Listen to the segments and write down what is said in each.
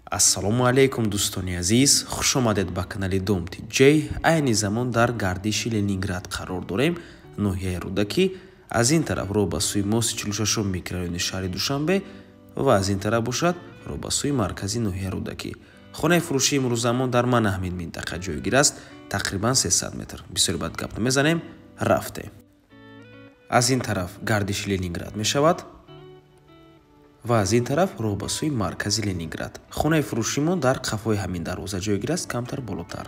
Ассалому алайкум, дӯстони азиз, хуш омадед ба канали Дом ТҶ. Айни замон дар гардиши Ленинград қарор дорем, ноҳияи Рӯдакӣ. Аз ин тараф роҳ ба сӯи мости 46 микрорайони шаҳри Душанбе ва аз ин тараф бошад роҳ ба сӯи маркази ноҳияи Рӯдакӣ. Хонаи фурӯшии имрӯзамон дар мана ҳамин минтақа ҷойгир аст, тақрибан 300 метр. Бисёр бад гап намезанем, рафтем. Аз ин тараф гардиши Ленинград мешавад ва аз ин тараф роҳ ба сӯи маркази Ленинград. Хонаи фурӯшимон дар қафои ҳамин дарвоза ҷойгир аст, камтар болотар.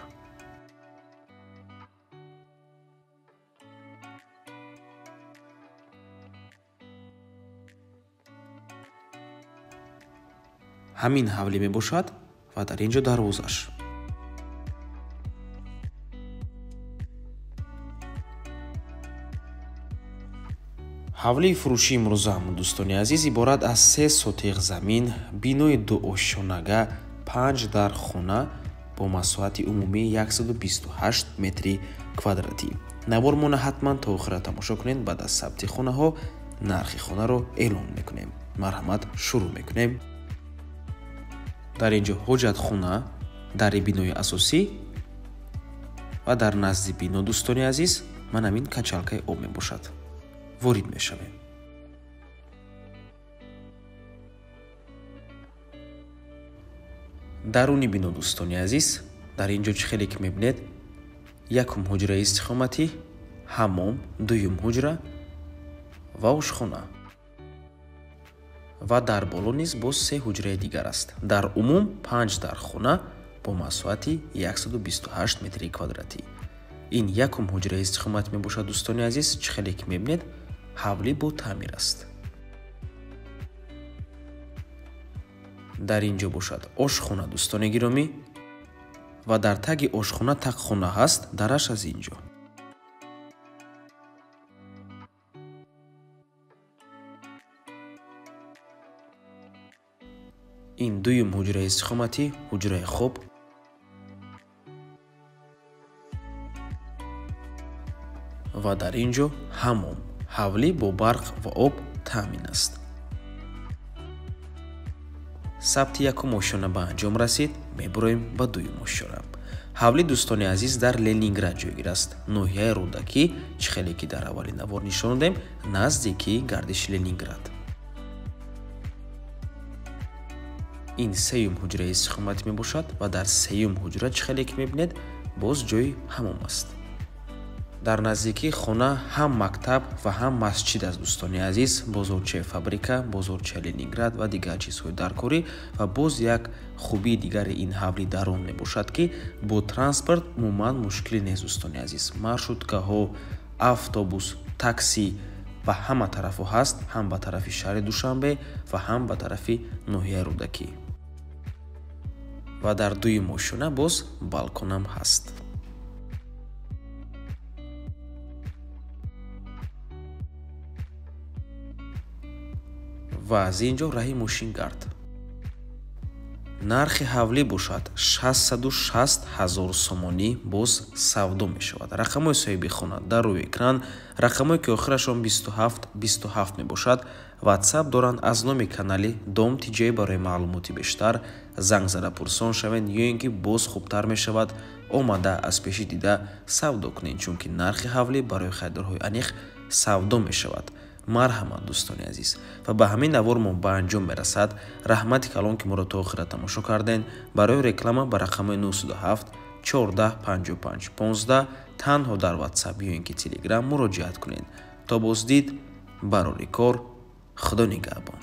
Ҳамин ҳавлӣ мебошад ва дар ин ҷо дарвозаш. Ҳавлии фурӯшии имрӯзаам, дӯстони азиз, иборат аз 3 сотиғ замин, бинои дуошёнага, 5 дар хона бо масоҳати умумии 128 метри квадратӣ. Навормона ҳатман то охира тамошо кунед, баъд аз сабти хонаҳо нархи хонаро эълон мекунем. Марҳамат, шурӯъ мекунем. Дар ин ҷо ҳоҷатхона, дари бинои асосӣ ва дар назди бино, дӯстони азиз, ман ҳамин качалкаи об мебошад. Ворид мешавем. Даруни бино, дӯстони азиз, дар ин ҷо чӣ хеле ки мебинед, якум ҳуҷраи истиқоматӣ, ҳаммом, дуюм ҳуҷра ва ошхона. Ва дар боло низ боз 3 ҳуҷраи дигар аст. Дар умум 5 дар хона бо масоҳати 128 метри квадратӣ. Ин якум ҳуҷраи истиқоматӣ мебошад, дӯстони азиз, чӣ хеле ки мебинед, ҳавлӣ бо таъмир аст. Дар ин ҷо бошад ошхона, дӯстони гиромӣ, ва дар таги ошхона тақхона ҳаст, дараш аз ин ҷо. Ин дуюм ҳуҷраи истиқоматӣ, ҳуҷраи хоб. Ва дар ин ҷо ҳаммом. Ҳавлӣ бо барқ ва об таъмин аст. Сабти якум ошёна ба анҷом расид, мебуроем ба дуюм ошёна. Ҳавлӣ, дӯстони азиз, дар Ленинград ҷойгир аст. Ноҳияи Рӯдакӣ, чӣ хеле ки дар аввали навор нишон додем, наздики гардиши Ленинград. Ин сеюм ҳуҷраи истиқоматӣ мебошад ва дар сеюм ҳуҷра, чӣ хеле ки мебинед, боз ҷои ҳаммом аст. Дар наздикии хона ҳам мактаб ва ҳам масҷид аст, дӯстони азиз, бозорчаи фабрика, бозорчаи Ленинград ва дигар чизҳои даркорӣ. Ва боз як хубии дигари ин ҳавлӣ дар он мебошад, ки бо транспорт умуман мушкилӣ нест, дӯстони азиз. Маршруткаҳо, автобус, такси ба ҳама тарафҳо ҳаст, ҳам ба тарафи шаҳри Душанбе ва ҳам ба тарафи ноҳияи Рӯдакӣ. Ва дар дуюм ошёна боз балконам ҳаст. Ва аз ин ҷо раҳи мошингард. Нархи ҳавлӣ бошад 660 ҳазор сомонӣ боз савдо мешавад. Рақамҳои соҳиби хона дар рӯи экран, рақамҳое ки охирашон 27 27 мебошад, WhatsApp доранд. Аз номи канали Дом ТҶ барои маълумоти бештар занг зада пурсон шавед, ё ин ки боз хубтар мешавад омада аз пеши дида савдо кунед, чунки нархи ҳавлӣ барои харидорҳои аниқ савдо мешавад. Марҳамат, дӯстони азиз. Ва ба ҳамин навормон ба анҷом мерасад. Раҳмати калон, ки моро то охира тамошо карден. Барои реклама ба рақамҳои 907 14 55 15 танҳо дар WhatsApp ё ин ки Telegram муроҷиат кунед. То боздид, барори кор, Худо нигаҳбон.